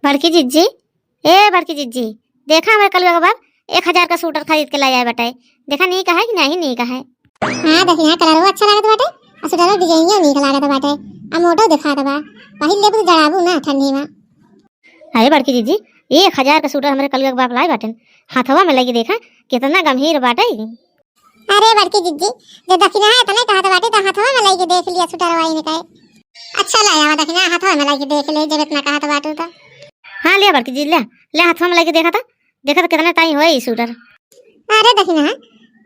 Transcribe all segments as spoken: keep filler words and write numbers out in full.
बड़की जिज्जी, ए बड़की जिज्जी, देखा हमरे कलुआ के बाप एक हजार का सूटर खरीद के लाई आए बाटे। देखा नीक है कि नहीं नीक है? हाँ दखिना, कलरवा अच्छा लागत बाटे, आ सूटरवा डिजाइनिया नीक लागत बाटे, आ मोटो देखात बा। पहिर लेबू तो जड़ाबू ना ठंडी में। अरे बड़की जिज्जी, एक हजार का सूटर हमरे कलुआ के बाप लाए बाटेन, हाथवा में लइके देखा कितना गंभीर बाटे। अरे बड़की जिज्जी, जब दखिना है इतना कहत बाटे तो हाथवा में लइके देख लिया सूटरवा इनके। अच्छा ला आवा दखिना, हाथवा में लइके देख ले जब इतना कहत बाटू तो। हाँ ले बड़की जिज्जी, ले, ले हाथवा में लइके देखा था, देखा तो कितना ताई होए ई सूटर। अरे दखिना,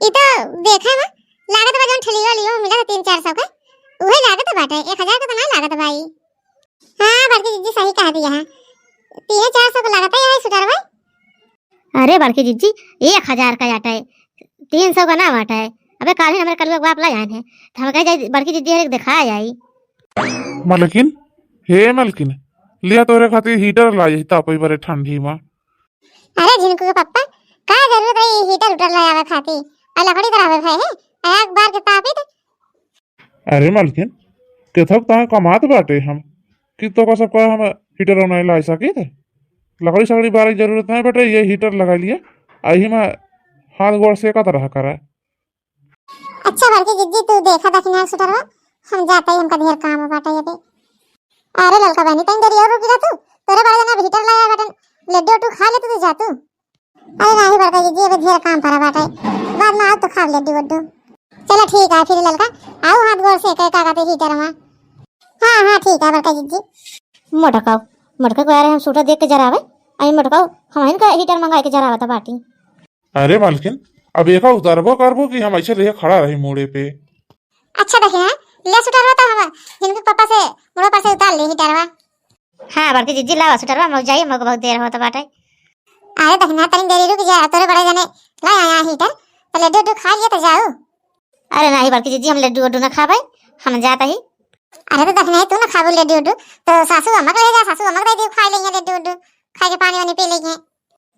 ई तो देखे में लागत बा जौन ठेलिया लियो मिला तीन चार सौ के, उहे लागत बाटे, एक हजार के तो ना लागत बा ई। हाँ बड़की जिज्जी सही कह दिया है, तीन चार सौ के लागत है यही सूटरवा। अरे बड़की जिज्जी, एक हजार का आटा है, तीन सौ का ना आटा है। अबे काल्हि हमरे कलुआ के बाप ला आए हैं, तो हम कहे जाए बड़की जिज्जी एक दिखा जाई। मलकिन, हे मलकिन, लिया तोरे खातिर हीटर ला जाई तापई बरे ठंडी में। अरे झिनकू के पप्पा, का जरूरत है ई हीटर उटर ले आवे खातिर? आ लकड़ी तो रहबे भाई है, आ एक बार के तापी तो। अरे मलकिन, केथक तहाँ कमात बाटे हम, कि तोका सबका हम हीटर नहीं ला सकित? लकड़ी सकड़ी बारे के जरूरत नहीं बाटे, ये हीटर लगा लिया, आ यही में हाथ गोड़ सेकत रहा करा। अच्छा बड़की जिज्जी, तू देखा दखिना सूटरवा, हम जाते ही, हमका ढेर काम बाटे ये पे। अरे ललका बहनी, तनी देरी और रुकी रह तू, तोरे बड़े जना भीतर लाया बटन, लड्डू उड्डू खा ले तू, तो जा तू। अरे नाही बड़का जिज्जी, अबे ढेर काम पड़ा बाटे, बाद में आओ तो खा लड्डू उड्डू। चलो ठीक है फिर ललका, आओ हाथ गोड़ से कह का कहते हीटर में। हाँ हाँ ठीक है बड़का जिज्जी। मोटकाओ, मोटका को यार हम सूटर देख के जरावे, आई मोटकाओ, हम इनका हीटर मंगाई के जरावा था बाटी। अरे मालकिन, अब एका उतारबो करबो कि हम ऐसे रहे खड़ा रही मूड़े पे? अच्छा दखिना, ले सूटरवा तो हम जिनके पापा से मुड़ा पर से उतार ले हीटरवा। हाँ बड़की जिज्जी लावा सूटरवा, हम जाई, हमको बहुत देर होत बाटे। अरे दखिना तनी देरी रुक जा, तोरे बड़े जने ला आया हीटर, तो लड्डू उड्डू खा लिए तो जाऊ। अरे नाही बड़की जिज्जी, हम लड्डू उड्डू ना खाबे, हम जात ही। अरे तो दखिना तू ना खाबू लड्डू उड्डू, तो सासू अम्मा के ले जा, सासू अम्मा के दे दियो, खा लेंगे लड्डू उड्डू, खा के पानी वानी पी लेंगे।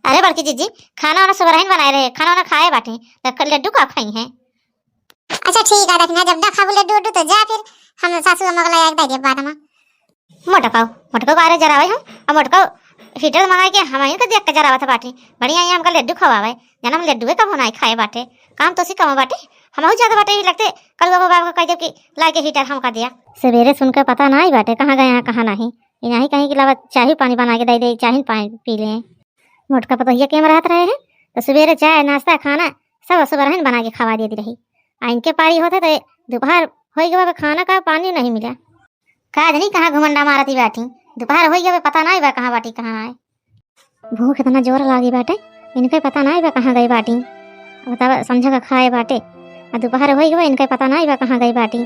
अरे बड़की जिज्जी, खाना वाना सुबह ही बनाए रहे, खाना वाना खाए बाटे, तो क-, लड्डू का खाई हैं? अच्छा ठीक है दखिना, जब ना खाबू लड्डू उड्डू तो जा फिर, हम सासू अम्मा को ले आके दे देब बाद में। मोटकाओ, मोटकाओ का रे जरावे हम, अब मोटकाओ हीटर मंगाई के हम इनके देख के जरावत बाटी, बढ़िया ये हमका लड्डू खवावे, जना हम लड्डू कबो ना खाए बाटे, काम तो सी कम बाटे, हम बहुत ज्यादा बाटे ही लगते, कल बाबा बाबा को कह देब कि ला के हीटर हमका दिया। सवेरे सुन के पता ना ही बाटे कहाँ गए हैं कहाँ नहीं, ये नहीं कहीं कि लावा चाही पानी बना के दे दे, चाही पानी पी लें। मोटका पतोहिया के में रहत रहे हैं, तो सवेरे चाय, नाश्ता, खाना सब सुबह रहन बना के खवा देती रही। आ इनके पारी होते तो दोपहर होई गवा, खाना का पानी नहीं मिला। का जानी कहाँ घुमंडा मारती बाटी, दोपहर होई गवा, पता नहीं बा कहाँ बाटी, कहाँ आए। भूख इतना जोर लागी बाटे, इनके पता नहीं बा कहाँ गई बाटी। अब बतावा, संझा का खाए बाटे, आ दोपहर होई गवा, इनके पता नहीं बा कहाँ गई बाटी।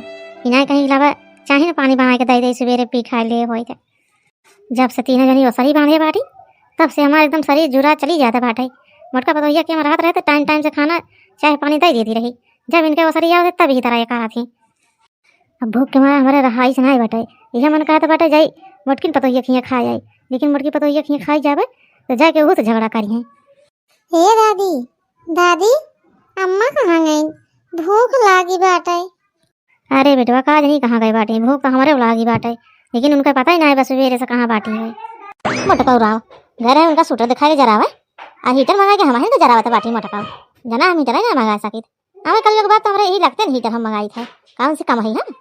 इनाय कहीं लावा, चाहे ना पानी बना के दे दे, सवेरे पी खा ले होई तो। जब से तीनों जनी ओसरी बांधे बाटी, तब से हमार एकदम शरीर जुरा चली जाता बाटे। मोटका पतोहिया के हम रहत रहे तो टाइम टाइम से खाना चाय पानी दे देती रही। जब इनके ओसरी आवत तब ही तरह कहत ही। अब भूख के मारे हमारे रहाई से नहीं बाटे, यह मन कहत बाटे जाई मोटकिन पतोहिया खिया खा जाई, लेकिन मोटकी पतोहिया खिया खाई जावे तो जाके ओहू से झगड़ा करी हैं। हे दादी, दादी, अम्मा कहाँ गई? भूख लागी बाटे। अरे बेटवा, का जानी कहाँ गई बाटी, भूख तो हमरे लागी बाटे, लेकिन उनका पता ही ना है बस सवेरे से कहाँ बाटी है। मोटका उराव, घर है उनका सूटर दिखाई के जरावे, आ हीटर मंगा के हम ही तो जरावत बाटी मोटका। जना हम हीटर ही ना मंगा सकित। आवे कल के बाद तो हमरे यही लगते नहीं हीटर हम मंगाई थे, कौन सी कम है हम।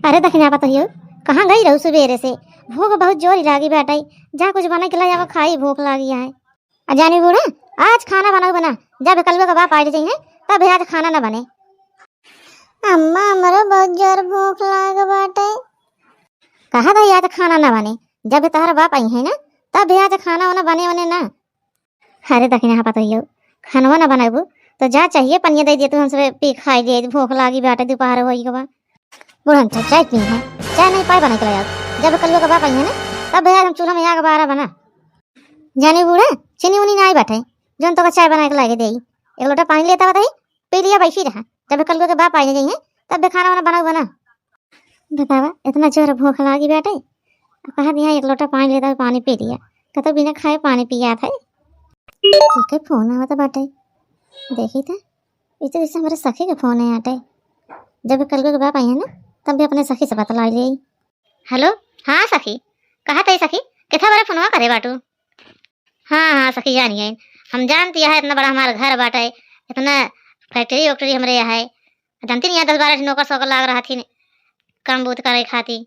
अरे दखिना पतोहियो, कहाँ गई रहू सवेरे से? भूख बहुत जोर ही लागी बाटे, जा कुछ बना के ले आवा, खाई, भूख लागी है। आ जानी बूढ़ा, आज खाना बनाऊ बना, जब कलुआ का बाप आए जाइए, तब आज खाना ना बने। अम्मा, हमरो बहुत जोर भूख लाग बाटे। कहा भाई आज खाना ना बने, जब तोहर बाप आई है ना, तब आज खाना वाना बने वने ना। अरे दखिना पतोहियो, खानवा ना बनाबू तो जा चाहिए पनिया दे दिए, तू हमसे पी खाई ले, भूख लागी बाटे, दोपहर होई गवा। बुढ़न चाय, चाय पी है, चाय नहीं पाए बना के ले आओ। जब कलुआ का बाप आई है ना, तब भैया हम चूल्हा में आग बारा बना। जानी बूढ़ा, चीनी उनी ना आई बाटे, जौन तोका चाय बना के लाके देई। एक लोटा पानी लेता बताई, पी लिया, बैठी रहा। जब कलुआ के बाप आई जाइए, तब भी खाना वाना बनाऊ बना। बतावा, इतना जोर भूख लागी बाटे, अब कहा दिया एक लोटा पानी लेता, पानी पी लिया। कतो बिना खाए पानी पिया था। के फोन आवत बाटे, देखी था। ई तो जैसे हमरे सखी के फोन है आटे। जब कलुआ के बाप आई है ना, तब भी अपने सखी से बतला ले। हेलो, हाँ सखी, कहा था सखी, कितना बड़ा फोनवा करे बाटू? हाँ, हाँ, सखी जानी है। हम जानती है, इतना बड़ा हमार घर बाटे, इतना फैक्ट्री वैक्ट्री हमरे यहाँ है। जानती नहीं है, दस बारह ठे नौकर सोकर लाग रहा थी काम बूत करे खाती।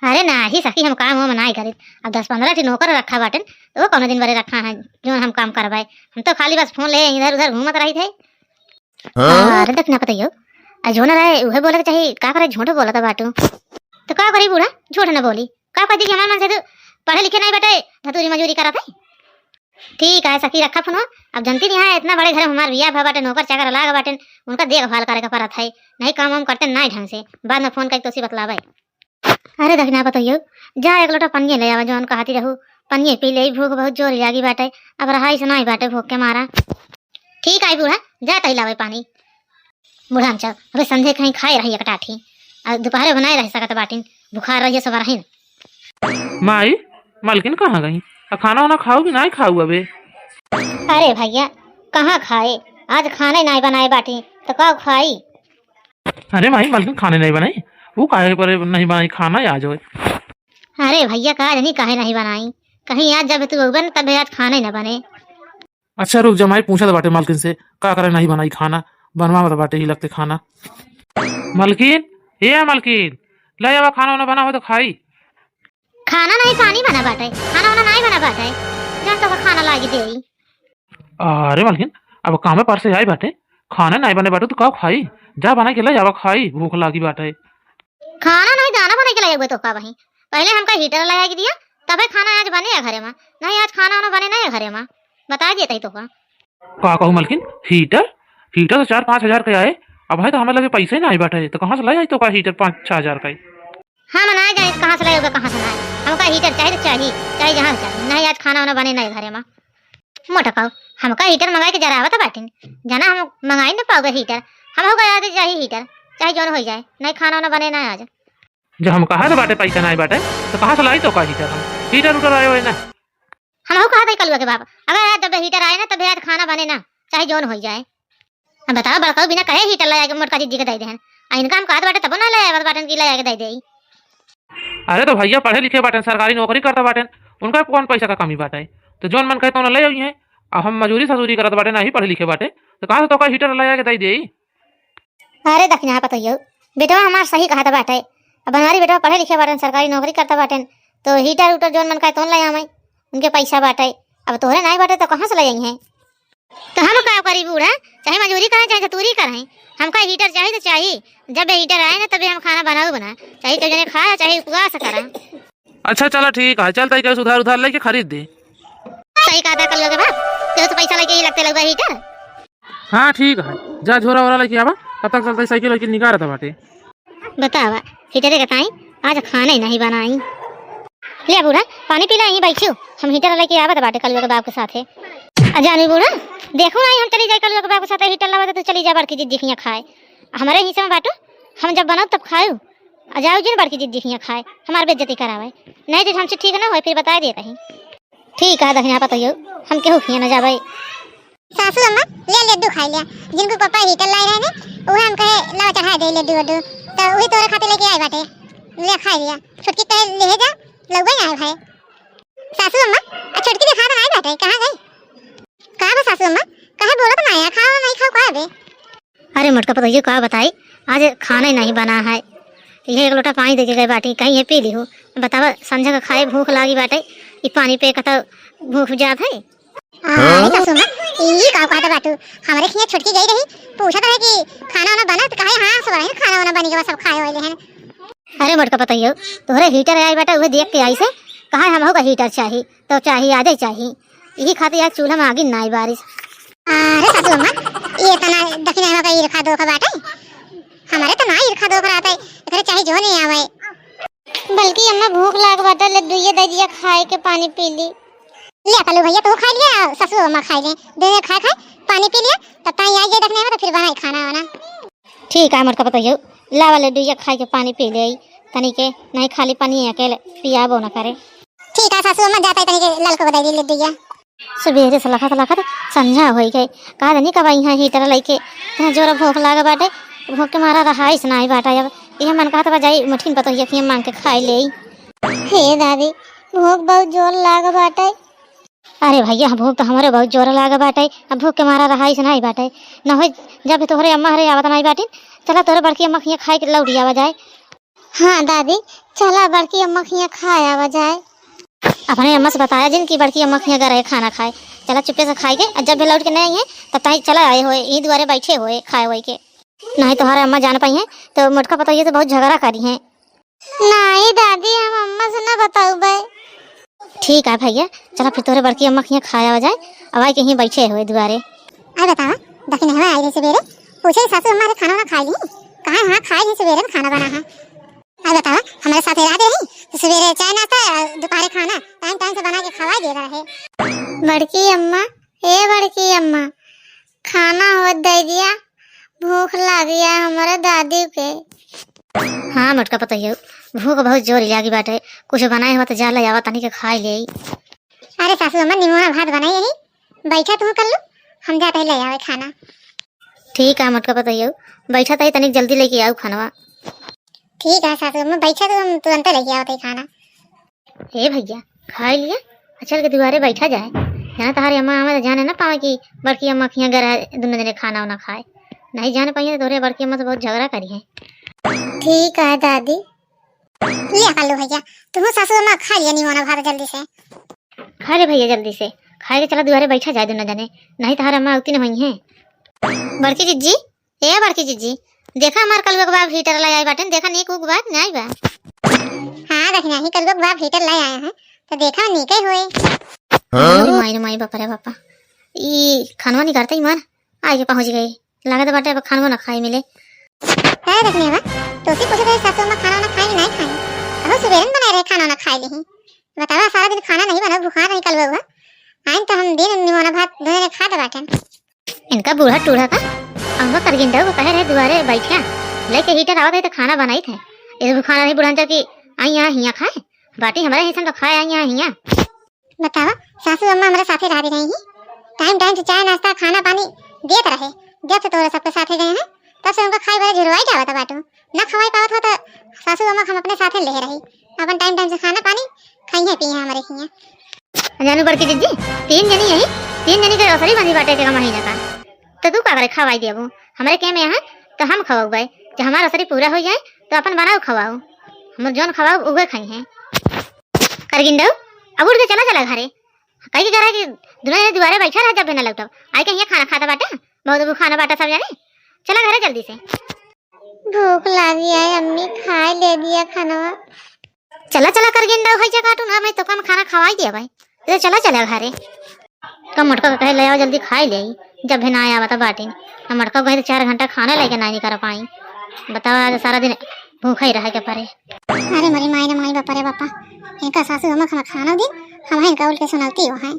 अरे नाही सखी, हम काम वाम नाही करित। अब दस पन्द्रह ठे नौकर रखा बाटेन, तो वो कौनो दिन बरे रखा है, जो हम काम करवाए। हम तो खाली बस फोन ले इधर उधर घूमत रही थे। हाँ? अरे दखिना पतोहियो, आ जो न रहे, उहे बोले के चाही, का करे, झूठ बोलत बाटू। तो का करी बूढ़ा, झूठ न बोली। का कह दी कि हमार मन से तू पढ़े लिखे नाही बाटे, धतूरी मजूरी करत है। ठीक है सखी, रखा फोन। अब जनती नहीं है, इतना बड़े घर में हमार बियाह भा बाटे, नौकर चाकर लाग बाटेन, उनका देखभाल करे के परत है, नहीं काम वाम करते नहीं ढंग से। बाद में फोन करके तोसी बतलावे। अरे दखिना पतोहियो, जा एक लोटा पनिये ले आवा, जौन कहती रहू, पनिये पी ले, भूख बहुत जोर लागी बाटे, अब रहाई से नाही बाटे भूख के मारा। ठीक आई बूढ़ा, जा तही लावे पानी। बूढ़ा हम चल, अबे संझे कहीं खाए रही एक टाठी, आ दोपहरे बनाए रह सकत बाटिन, बुखार रहिए सब रहिन। माई, मलकिन कहाँ गई? आ खाना वाना खाऊ कि नाही खाऊ अबे? अरे भैया, कहाँ खाए, आज खाने नाही बनाए बाटी, तो का खाई? अरे माई, मलकिन खाने नाही बनाई, वो काहे पर नाही बनाई खाना आज होए? अरे भैया, का जानी काहे नाही बनाई, कहीं आज जब तू अउबन तब आज खाने न बने। अच्छा रुक जा माई, पूछत बाटे मलकिन से, का करे नाही बनाई खाना, बनवा मत बाटे ही लगते खाना। मलकिन, ए मलकिन, ले आवा खाना वाना बना हो तो खाई। खाना नाही पानी बना बाटे, खाना वाना नाही बना बाटे, जौन तो खाना लागी देई। अरे मलकिन, अब कामे पर से आई बाटे, खाना नाही बने बाटे तो का खाई? जा बना के ले आवा खाई, भूख लागी बाटे। खाना नाही दाना बना के ले आवे तो का बही? पहले हमका हीटर ले आके दिया, तबे खाना आज बने या घरे मा। नाही आज खाना वाना बने नाही या घरे मा, बता दिए तही तो का। का कहू मलकिन, हीटर? हीटर तो चार पाँच हजार के आए, अब है तो हमारे लगे पैसे नाही बाटे, तो कहाँ से ले आई तो का हीटर पाँच छः हजार का? हम ना जाए कहाँ से लाए होगा, कहाँ से ना आए। हमका हीटर चाही तो चाही, चाहे जहाँ से चाही। नाही आज खाना वाना बने नाही घरे मा। मोटकाऊ, हमका हीटर मंगाई के जरावत बाटिन। जाना हम मंगाई न पाओगे हीटर। हम होगा आज चाही हीटर, चाहे जौन होई जाए। नाही खाना वाना बने ना आज। जब हम कहा तो बाटे पैसा नाही बाटे, तो कहाँ से लाई तो का हीटर हम? हीटर उटर आए हुए ना। हमहू कहत हई कलुआ के बाप, अगर आज जब हीटर आए ना, तबे आज खाना बने ना, चाहे जौन होई जाए। अब बताओ, बड़काऊ बिना कहे हीटर ले आके मोटका जिज्जी के दे देहन। आ इनका हम कहत बाटे, तबो ना ले आवत बाटेन कि ले आके दे देई। अरे तो भैया पढ़े लिखे बाटेन, सरकारी नौकरी करत बाटेन, उनका कौन पैसा का कमी बाटे? तो जौन मन कहे तौन ले आई हैं। अब हम मजूरी सजूरी करत बाटे, नाही पढ़े लिखे बाटे, तो कहाँ से तोका हीटर ले आके दे देई? अरे दखिना पतोहियो, बेटवा हमार सही कहत बाटे। अब हमारी बेटवा पढ़े लिखे बाटेन, सरकारी नौकरी करत बाटेन, तो हीटर उटर जौन मन कहे तौन ले आवे, उनके पैसा बाटे। अब तोहरे नाही बाटे तो कहाँ से ले आई हैं? तो हम का करी बूढ़ा, चाहे मजूरी करें चाहे धतूरी करें, हमका हीटर चाही तो चाही। जब हीटर आए ना तबे हम खाना बनाऊ बना, चाहे केहू जने खाए चाहे उपवास करें। अच्छा चला ठीक है, चल तई के उधार उधार लेके खरीद दे। सही कहत है कलुआ के बाप, केहू से पैसा लेके ही लगते लगवा हीटर। हाँ ठीक है, जा झोरा वोरा लेके आवा, तब तक चलते साइकिल वाइकिल निकालत बाटे। बतावा, हीटरे के ताई आज खाने नाही बनाई। ले बूढ़ा, पानी पी ला, यहीं बैठियो, हम हीटर लेके आवत बाटे कलुआ के बाप के साथे। आ जानू बूढ़ा, देखो नाही हम चली जाए कलुआ के बाप के साथे हीटर लावा, तो तू चली जा बड़की जिज्जी खियाँ खाए। हमरे हिस्से में बाटू, हम जब बनाऊ तब खाऊ। आ जाऊ जिन बड़की जिज्जी खियाँ खाए, हमार बेइज्जती करावे। नाही तो हमसे ठीक ना होए, फिर बताए दे कहीं। ठीक है दखिना पतोहियो, हम केहू खियाँ न जाबे। सासू अम्मा, ले लड्डू खाई लिया। जिनको पापा हीटर लाए रहे ने, उहे हम कहे लाओ चढ़ा दे लड्डू वड्डू, तो उहे तोरे खातिर लेके आए बाटे। ले खाई लिया। छोटकी कहे ले जा, लउबे ना आए भाई। सासू अम्मा, आ छोटकी देखा तो नाही बाटे, कहाँ गई? का बा सासू अम्मा, काहे बोलत नाही है? खाओ नाही खाओ का बे? अरे मोटका पतोहियो का बताई, आज खाना ही नाही बना है। ये एक लोटा पानी दे के गए बाटी, कहीं ये पी ली हो। बतावा संझा का खाए भूख लागी बाटे, ई पानी पे कतौ भूख जात है। हाँ, सासू माँ, ई का कहत बाटू? हमरे खिया छोटकी गई रही, पूछत रहे कि खाना वाना बना, तो कहे, "हाँ, सब रही, खाना वाना बनी के बस सब खाए वाले हैं।" अरे मोटका पतोहियो, तोहरे हीटर आई बाटे, उहे देख के आई से, कहा हमहू का हीटर चाही, तो चाही, आजे चाही, यही खातिर आज चूल्हा में आगी नाई बारिश। अरे सासू अम्मा, ये तना दखिना का ईरखा दोख बाटे, हमारे तो ना ईरखा दोख रहता है, एकरे चाही जो नहीं आवे। बल्कि अम्मा भूख लाग बाटे, लड्डू ये दे दिया खाए के, पानी पी ली। ले कलू भैया, तू खा लिया, ससुर अम्मा खा ले, दोनों खा खा पानी पी लिया, तब ताई आई जाए दखिना में तो फिर बनाई खाना वाना। ठीक है मोटका पतोहियो, लावा लड्डू ये खाए के पानी पी ले, तनी के नहीं खाली पानी अकेले पियाबो न करे। ठीक है सासू अम्मा, जाता है तनी के ललको को दे दी लड्डू ये। सुबेरे से लखत लखत संझा होई गई। का जानी कब आई हैं हीटर लइके। इतना जोर भूख लाग बाटे, भूख के मारा रहाइस नाही बाटे। अब यह मन कहत बा जाई मठिन पतोहिया खिया मांग के खाई लेई। हे दादी, भूख बहुत जोर लाग बाटे। अरे भैया, भूख तो हमरे बहुत जोर लाग बाटे। अब भूख के मारा रहाइस नाहीं बाटे। न होई, जब तोहरे अम्मा हरे आवत नाहीं बाटिन, चला तोहरे बड़की अम्मा खियाँ खाए के लौट आवा जाए। हाँ दादी, चला बड़की अम्मा खियाँ खाए आवा जाए। अपने अम्मा से बताया जिन कि बड़की अम्मा खियाँ गए रहे खाना खाए। चला चुप्पे से खाए के, और जब भी लौट के नहीं आई है, तब ताई चला आए होए, ई दुआरे बैठे होए, खाए होए के। नहीं तोहरे अम्मा जान पाई हैं, तो मोटका पतोहिया से बहुत झगड़ा करी हैं। नहीं दादी, हम अम्मा से ना बताउबे। ठीक है भैया, चला फिर तोहरे बड़की अम्मा खियाँ खाए आवा जाए, अब आई के यहीं बैठे होए दुआरे। आई बतावा, दखिनहवा आई रही सबेरे, पूछे सासू अम्मा रे खाना ना खाई ली, कहाँ हाँ खाए ली सबेरे में खाना बना है। आई बतावा, हमारे साथ रह दे रही तो सबेरे चाय नाश्ता, दोपहरे खाना टाइम टाइम से बना के खवाई दे रहे। बड़की अम्मा, ए बड़की अम्मा, खाना होत दे दिया, भूख लागी है हमरे दादी के। हाँ मोटका पतोहियो, भूख बहुत जोर लागी बाटे, कुछ बनाए हुआ तो जा ले आवा तनी के खाई ले। अरे सासू अम्मा निमोना भात बनाई यही, बैठा तू कर लो, हम जाते हैं ले आवे खाना। ठीक है मोटका पतोहियो, बैठा तही तनिक जल्दी लेके आऊ खानवा। ठीक है सासू अम्मा, बैठा तू, हम तुरंत लेके आवत है खाना। ए भैया, खाई लिया, चल के दुआरे बैठा जाए। यहाँ तोहरे अम्मा आवे तो जाने ना पावे कि बड़की अम्मा खियाँ गए रहे दुनो जने खाना उना खाए। नहीं जाने पाइए तो तोहरे बड़की अम्मा से बहुत झगड़ा करी है। ठीक है दादी। लिया कर लो भैया, तुम सासू अम्मा खा लिया निमोना भात जल्दी से। खा ले भैया जल्दी से, खाए के चला दुआरे बैठा जाए दुनो जने, नहीं तोहरे अम्मा उती न होई है। बड़की जिज्जी, ए बड़की जिज्जी, देखा हमार कलुआ के बाप हीटर लाई आई बाटेन, देखा नीक उक बात नाई बा। हाँ दखिनही, कलुआ के बाप हीटर लाई आया है, तो देखा नीके होए। हाँ? अरे माई रे माई, बाप रे बापा, ई खानवा निकारते ही मन आए के पहुँच गए, लागत बाटे अब खानवा ना खाए मिले। है दखिनवा, तो उसी पूछे रहे सासू अम्मा खाना ना खाई नहीं खाई, अब सुबेरे न बनाए रहे खाना ना खाए लेही। बतावा सारा दिन खाना नहीं बना, भुखा नहीं कलुआ हुआ, आइन तो हम दिन निमोना भात दोनों ने खा दे बाटेन। इनका बूढ़ा टूढ़ा का, अम्मा करगिंडा को कहे रहे दुआरे बैठिया, लेके हीटर आवत है तो खाना बनाई थे। इस खाना नहीं बुढ़ान चल की आई यहाँ हिया खाए, बाटी हमारे हिसन तो खाए आई यहाँ हिया। बतावा, सासू अम्मा हमारे साथे रह भी रही ही, टाइम टाइम से चाय नाश्ता खाना पानी देत रहे, जब से तोरे सबके साथे गए हैं तब से उनका खाई बड़े झुरवाई जावत बाटू, ना खवाई पावत हो तो सासू अम्मा हम अपने साथे ले रही, अपन टाइम टाइम से खाना पानी खाई है पी है हमारे हिया। जानू बड़की जिज्जी, तीन जनी यही, तीन जनी के असरी बंदी बाटे के महीना का। तो तू का करे खवाई देबू? हमरे के में है तो हम खवाउबे। जब हमार असरी पूरा हो जाए तो अपन बनाओ खवाओ। हमर जौन खवाओ उहे खाई हैं। करगिंडऊ, अब उठ के चला चला घरे। कही के करा कि दुनो जने दुआरे बैठा रह जब भी ना लौटब। आई के हियाँ खाना खाता बाटे, बहुत भूखाना बाटे सब जने। चला घरे जल्दी से। भूख लागी है अम्मी, खाए ले दिया खानवा। चला चला करगिंडऊ, है जा काटू ना, मैं तो कम खाना खवाई दिया भाई। तो चला चला घरे। का मोटका का कहे ले आवा जल्दी खाई ले, जब भी ना आवा तो बाटिन। ना मोटका कहे तो चार घंटा खाना लेके ना निकर पाई। बतावा आज सारा दिन भूखा ही रहे के परे। अरे मरी माई रे माई, बापा रे बापा, इनका सासू अम्मा खाना खाना दिन, हम इनका उल्टे सुनाती हो हैं।